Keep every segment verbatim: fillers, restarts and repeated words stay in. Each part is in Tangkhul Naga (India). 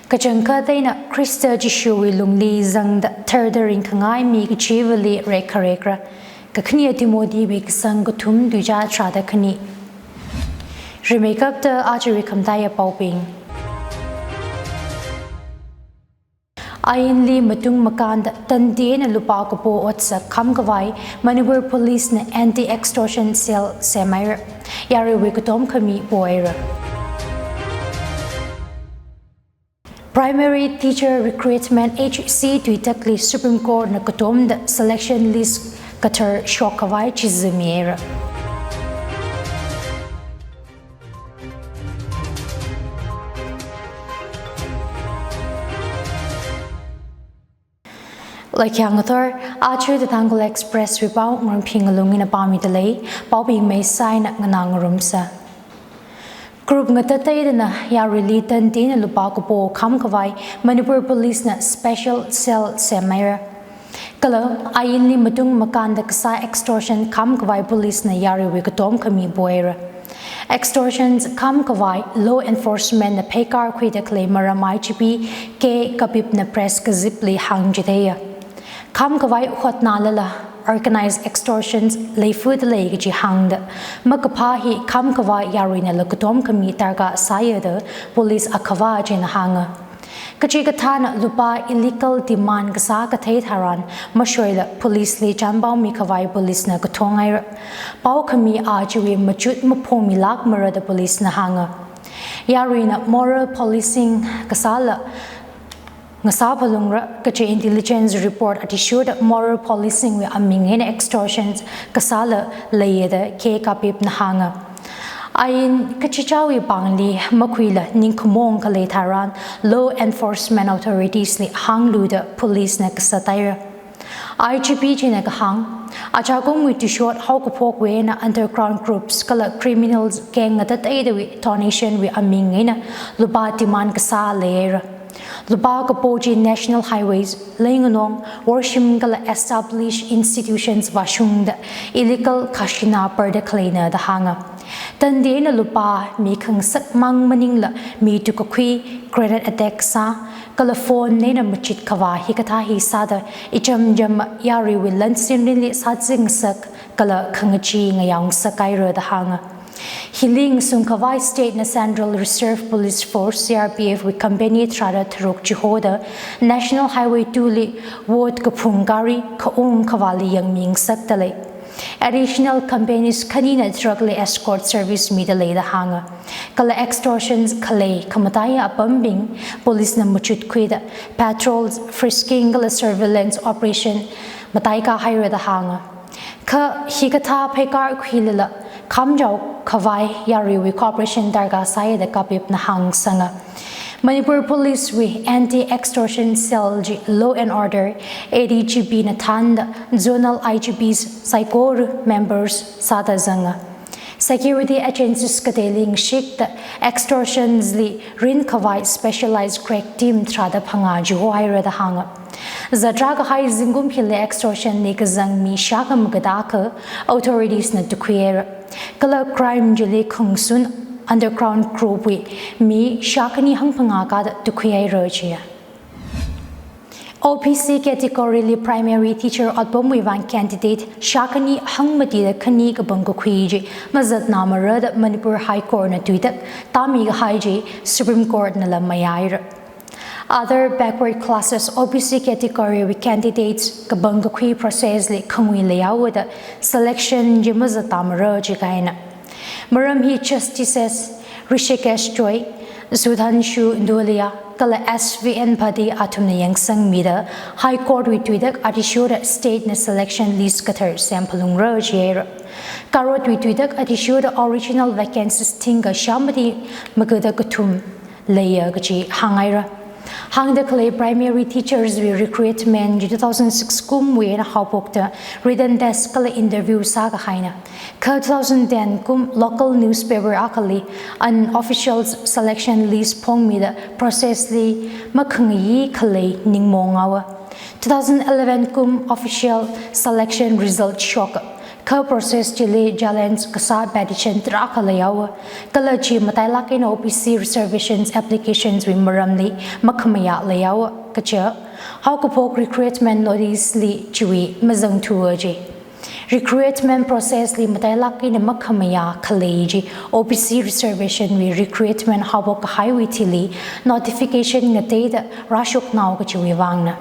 Kachangkhat eina Khrista Jishuwui lungli zangda tharda ringkhangai mi kachivali rekharekra. Kakhane Timothy wui kasang kathum tuizā tharāda khani. Rimeikapta ajawui khamataiya paobing. Ainli matung makānda tandi eina lupā kapo otsak khamkhavai Manipur Police na Anti-Extortion Cell semhaira. Yaruiwui katom khami pohaira. Primary Teacher Recruitment H C tuitakli Supreme Court na katomda selection list kathar shokkhavai chizimihaira. Laikyang athor, aja The Tangkhul Express wui pao Ngarumphing Ngalung eina pāmida lei, paobing meisaina nganā ngarumsa. Group ngatateidana yaruili tandi eina lupā kapo khamkhavai Manipur Police na special cell semhaira. Kala ainli matung makānda kasā extortion khamkhavai police na yaruiwui katom khami pohaira. Extortions khamkhavai law enforcement na pheikar khuida khalei maram I G P K Kapip na press kazipli hāngchitheiya. Khamkhavai hotnālala organized extortions leifada lei kaji hāngda, makaphā hi khamkhavai yaruinala katom khami darkar sāya da police akhava china hānga. Kachikathāna lupā illegal demand kasā kathei tharan mashoila police li chānpao mikhavai police na kathonghaira. Pao khami ajawui machut maphongmilākmara da police na hānga. Yaruina moral policing kasāla ngasā phalungra, kachi intelligence report athishurda moral policing wui aming eina extortions kasāla leiya da K Kapip na hānga. Ain kachichāwui pāngli makhuila ningkhamong khalei tharan law enforcement authorities li hānglu da police na kasat haira. I G P china kahāng, achakumwui tuishot haokaphokwui eina underground groups kala criminals gang ngatateidawui donation wui aming eina lupā demand kasā leihaira. Lupā kapo chi National Highways, Leinganong, Worshim kala established institutions vāshungda illegal khajana parda khaleina da hānga. Tandi eina lupā mi khangasak mang maningla mi tukkakhui, grenade attack sā, kala phone eina machit khavā hikathā hi sāda ichamcham yaruiwui lan simrinli sāzingasak kala khangachee ngayāngasakhaira da hānga. Hili ngasungkhavai state na Central Reserve Police Force, C R P F wui company tharāda tharuk chihoda National Highway two li vote kaphung gari khaung khavāli yangmingasakda lei. Additional companies khanina truck li escort service mida lei da hānga. Kala extortions khalei khamataiya apambing police na machut khuida patrols, frisking kala surveillance operation mataikā haira da hānga. Kha hikathā pheikar khuilala khamjao khavai yaruiwui cooperation darkar sāya da Kapip na hāngsanga. Manipur Police wui Anti-Extortion Cell chi Law and Order, A D G P na thānda zonal I G Ps saikora members sāda zanga. Security agencies kateili ngashikda extortions li rinkhavai specialized crack team tharāda phangā chihohaira da hānga. Zatra kahai zingkum hili extortion li kazang mi shākha magada akha authorities na tukkhuihaira. Kala crime chili khangsun underground group wui mi shākhani hangphangā kada tukkhuihaira jiya. O B C category li primary teacher otpamwui vang candidate shākhani hangmatida khani kapangkakhui chi mazatnāmara da Manipur High Court na tuitak tāmikahai chi Supreme Court nala mayāhaira. Other backward classes O B C category wui candidates kapangkakhui process li khangui leihaowa da selection chi mazattāmara jikahaina. Maram hi Justices Hrishikesh Roy, Sudhanshu Dhulia kala S V N Bhatti athumna yangsangmida High Court wui tuitak athishurda state na selection list kathar semphalungra jihaira. Karotwui tuitak athishurda original vacancies thingkha shāmati magada kathum leiya kaji hānghaira. Hāngda khalei primary teachers wui recruitment chi two thousand six kumwui eina haophokta written test kala interview sākahaina. Kha two thousand ten kum local newspaper akhali unofficial selection list phongmida process li makhangayi khalei ningmaonghaowa. Two thousand eleven kum official selection result shoka. Kha process chili challenge kasā petition tarākha leihaowa, kala chi matailāk eina O B C reservations applications wui maramli makhamayā leihaowa kaja, haokaphok recruitment notice li chiwui mazangthuwa ji. Recruitment process li matailāk eina makhamayā khalei chi O B C reservation wui recruitment haophok kahaiwui thili notification ngateida rāshoknao kachiwui vangna.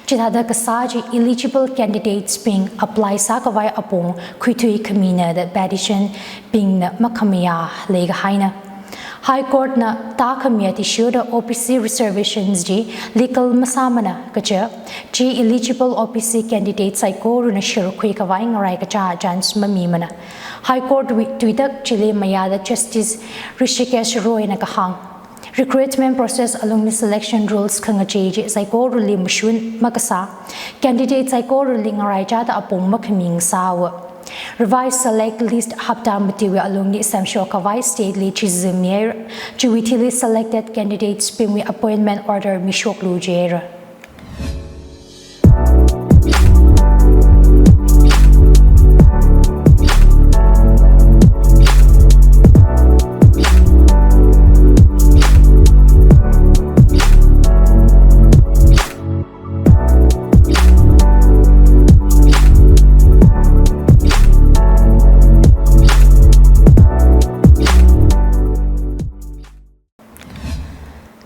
Chithāda kasā chi eligible candidates bing apply sākhavai apong khuithui khamina da petition bingna makhamayā leikahaina. High Court na tākhami athishurda O B C reservations chi legal masāmana kaja, chi eligible O B C candidate saikorana shurkhui khavai ngaraikacha chance mamimana. High Court wui tuitak chili mayāda Justice Hrishikesh Roy na kahāng, recruitment process alungli selection rules khangachei chi saikorali mashun makasā, candidate saikorali ngaraichada apong makhami ngasāwa. Revised select list hapta matiwui alungli semshok khavai state li chizimira, chiwui thili selected candidates bingwui appointment order mishoklu jira.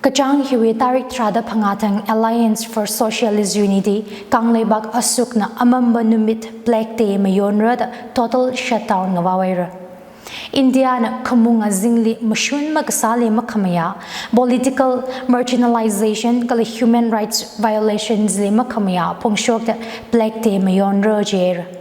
Kachāng hiwui tarik tharāda phangā thang Alliance for Socialist Unity, Kangleipak asukna amamba numit Black Day mayonra da total shutdown ngavaohaira. India na khamung azingli mashun makasāli makhamayā, political marginalization kala human rights violations li makhamayā phongshokda Black Day mayonra jira.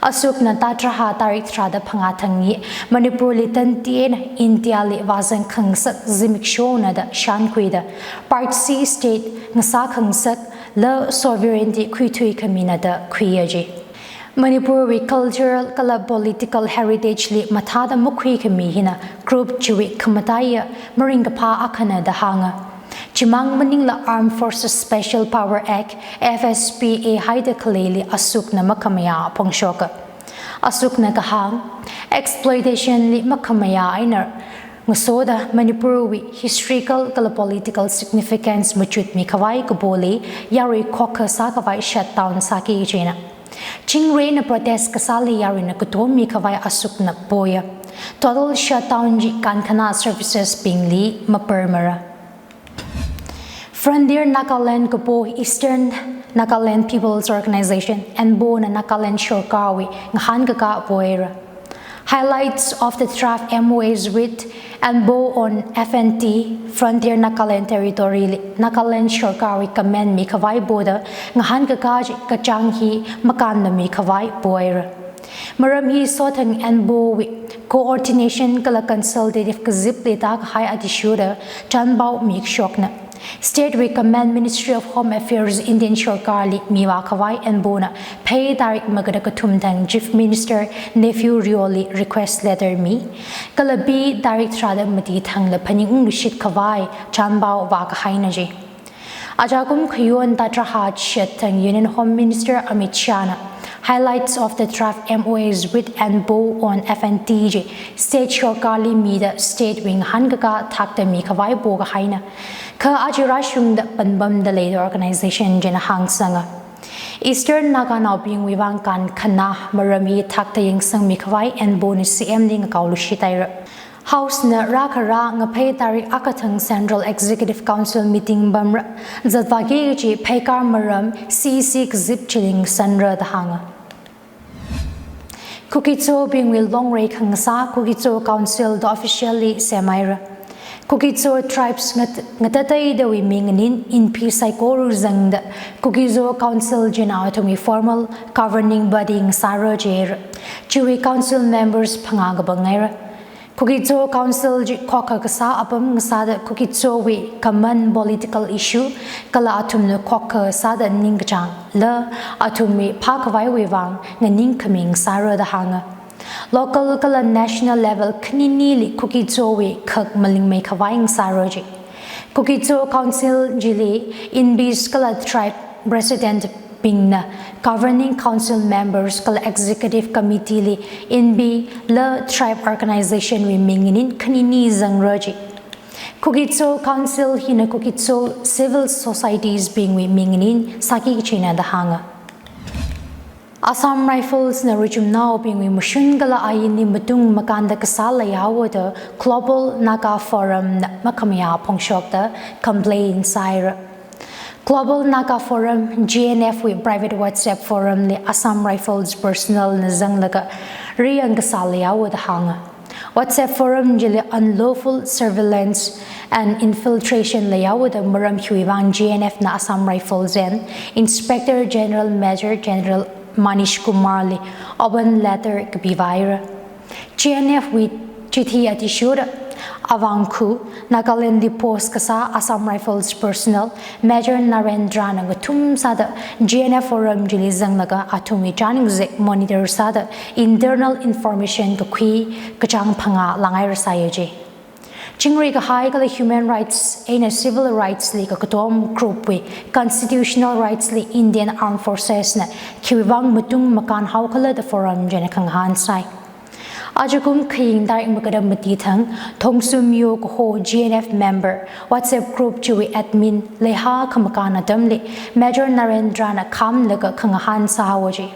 Asukna tatraha tarik tharāda phangā thang hi Manipurli tandi eina Indiali vāzang khangasak zimikshona da shānkhuida, Part C state ngasā khangasak la sovereignty khuithui khamina da khuiya ji. Manipurwui cultural kala political heritage li mathāda makhui khami hina group chiwui khamataiya maringkaphā akhana da hānga. Chimang maningla Armed Forces Special Power Act, F S P A haida khaleili asukna makhamayā phongshoka. Asukna kahāng, exploitation li makhamayā eina ngasoda Manipurwui historical kala political significance machutmi khavai kapoli yarui khokha sākhavai shutdown sāki jina. Chingreina protest kasāli yaruina katommi khavai asukna poya. Total shutdown chi kankhana services bingli maparmara. Frontier Nagaland kapo Eastern Nagaland People's Organization, ENPO na Nagaland sorkarwui ngahānkakā poira. Highlights of the draft M O As with ENPO on F N T, Frontier Nagaland Territory li Nagaland sorkarwui comment mikhavai poda ngahānkakā chi kachāng hi makānda mikhavai poira. Maram hi sothang ENPO wui coordination kala consultative kazipli tākahai athishurda chanpao mikashokna. State wui comment Ministry of Home Affairs Indian sorkarli mivākhavai ENPO na phei tarik magada kathum thang Chief Minister Neiphiu Rio li request letter mi. Kala B tarik tharāda mati thangla phaningungluishit khavai chanpao vākahaina ji. Ajakum khayon tatraha chishat thang Union Home Minister Amit Shah na highlights of the draft M O As with ENPO on F N T chi state sorkarli mida state wui ngahānkakā thakta mikhavai pokahaina. Kha aja rāshungda panpamda leida organization china hāngsanga. Eastern Naganaobingwui vang kankhana maram hi thakta yangsangmi khavai ENPO na C M li ngakaoluishit haira. House na rākharā ngaphei tarik akha thang Central Executive Council meeting pamra, zatvāki kaji pheikar maram C E C kazip chili ngasanra da hānga. Kuki-Zobingwui longrei khangasā Kuki-Zo Council da officially semhaira. Kuki-Zo tribes ngat-, ngatateidawui minganin inpi saikora zangda Kuki-Zo Council china athumwui formal governing body ngasāra jira. Chiwui council members phangā kapanghaira. Kuki-Zo Council chi khokha kasā apam ngasāda Kuki-Zowui common political issue kala athumna khokha sāda ningkachāng la athumwui phākhavaiwui vang nganingkhami ngasāra da hānga. Local kala national level khaninili Kuki-Zowui khak malingmeikhavai ngasāra ji. Kuki-Zo Council chili inpis kala tribe president bingna Governing Council members kala Executive Committee li inbi la tribe organization wui ming nginin khanini zangra ji. Kuki Zo Council hina Kuki Zo civil societies bingwui ming nginin sāki kachina da hānga. Assam Rifles na richumnaobingwui mashun kala ainli matung makānda kasā leihaowa da Global Naga Forum na makhamayā phongshokta complain sāhaira. Global Naga Forum, G N F wui private WhatsApp forum li Assam Rifles personnel na zanglaga riyang kasā leihaowa da hānga. WhatsApp forum chili unlawful surveillance and infiltration leihaowa da maram hiwui vang G N F na Assam Rifles eina Inspector General Major General Manish Kumar li open letter kapivaira. G N F wui chithi athishurda, avāngkhu, Nagaland li post kasā Assam Rifles personnel Major Narendra na ngathum sāda G N F forum chili zanglaga athumwui chānjam monitor sāda internal information kakhui kachāng phangā langhaira sāya ji. Chingri kahai kala human rights eina civil rights li kakatom group wui constitutional rights li Indian Armed Forces na khiwui vang matung makān haokhala da forum china khangahān sāi. Ajakum khaying tarik makada mati thang, Thongsum Yo kaho G N F member WhatsApp group chiwui admin leiha khamakān atamli Major Narendra na khamlaga khangahān sāhaowa ji.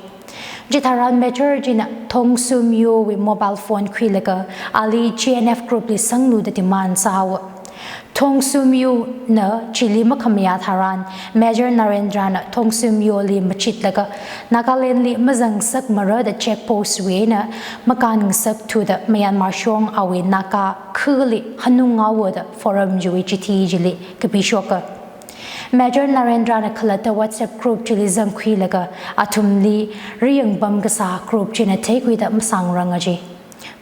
Chitharan Major china Thongsum Yo wui mobile phone khuilaga ali G N F group li sanglu da demand sāhaowa. Thongsum Yo na chili makhamayā tharan, Major Narendra na Thongsum Yo li machitlaga Nagaland li mazang sakmara da check post wui eina makān ngasakthuda Myanmar shong awui Naga khali hanung haowa da forum chiwui chithi chili kapishoka. Major Narendra na khalatta WhatsApp group chili zangkhuilaga athumli riyang pam kasā group china theikhuida masāngranga ji.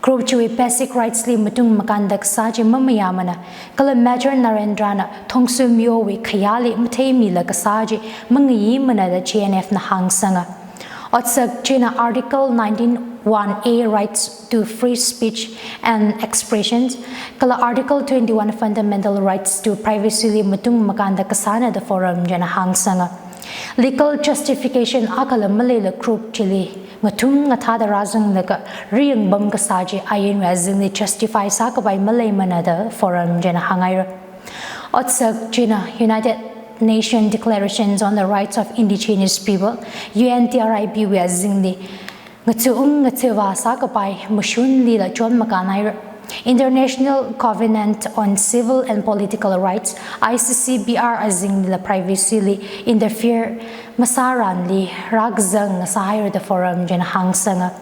Group chiwui basic rights li matung makānda kasā chi mamayāmana, kala Major Narendra na Thongsum Yo wui khayāli matheimila kasā chi mangayimana da G N F na hāngsanga. Otsak china Article nineteen one A rights to free speech and expressions, kala Article twenty-one fundamental rights to privacy li matung makānda kasāna da forum china hāngsanga. Legal justification akhala maleila group chili ngathum ngathāda rāzanglaga riyang pam kasā chi ainwui azingli justify sākapai maleimana da forum china hānghaira. Otsak china United Nations Declarations on the Rights of Indigenous People, U N D R I P wui azingli ngachung ngacheva sākapai mashunlila chon makānhaira. International Covenant on Civil and Political Rights, I C C P R azinglila privacy li interfere masāranli rākazang sāhaira da forum china hāngsanga.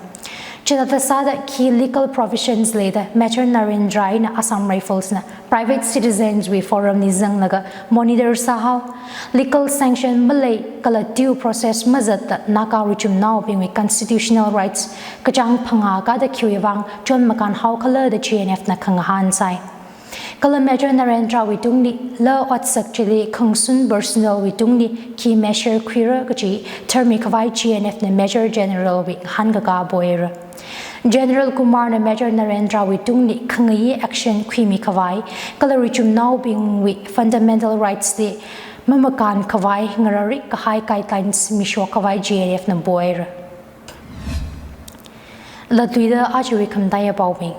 Chithāda sāda khi legal provisions leida Major Narendra eina Assam Rifles na private citizens wui forum li zanglaga monitor sāhao. Legal sanction malei kala due process mazatta Naga richumnaobingwui constitutional rights kachāng phangā kada khiwui vang chon makān haokhala da G N F na khangahān sāi. Kala Major Narendra wui tungli, la otsak chili khangsun personnel wui tungli khi measure khuira kaji tharmi khavai G N F na Major General wui ngahānkaka poira. General Kumar na Major Narendra wui tungli khangayi action khuimi khavai, kala richumnaobingwui fundamental rights li mamakān khavai ngararik kahai guidelines mishok khavai G N F na poira. Latluida ajawui khamataiya paobing.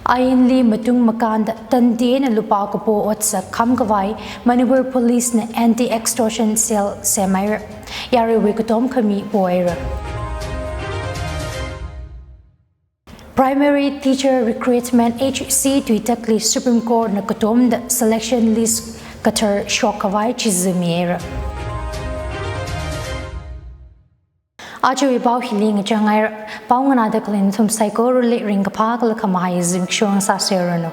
Ainli matung makānda tandi eina lupā kapo otsak kham khavai Manipur Police na anti-extortion cell semhaira. Yaruiwui katom khami poira. Primary Teacher Recruitment H C tuitakli Supreme Court na katomda selection list kathar shok khavai chizimihaira. Ajawui pao hili ngachanghaira. Pao nganāda khalei nathum saikorali ringkaphā kala khamahai zimiksho ngasāserranu.